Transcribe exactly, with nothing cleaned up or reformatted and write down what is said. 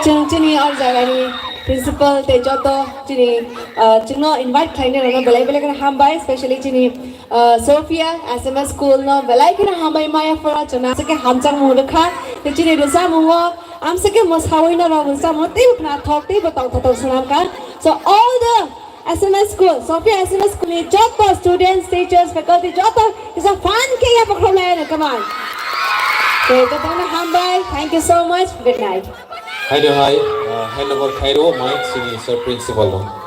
Chwng chini o jagani principal tei joto chini, ah, chwngno invite khlainai rokno belai belai kheno hambai, specially chini, ah, Sophia S M S school no belai kheno hambai maya phora chwngno aswk khe hamjakmung rwkha. Tei chini rwchapmungo amswk khe mwsawi norok rwchapmung teibo naithok teibo tongthotok swnamkha. So all the S M S school, Sophia S M S school ni joto students, teachers, faculty joto kisa fan khe ya bokhrom lai ano, come on. Tei jotono hambai, thank you so much, good night. Haino hai, uh, handover khairo mai chini sir principal no.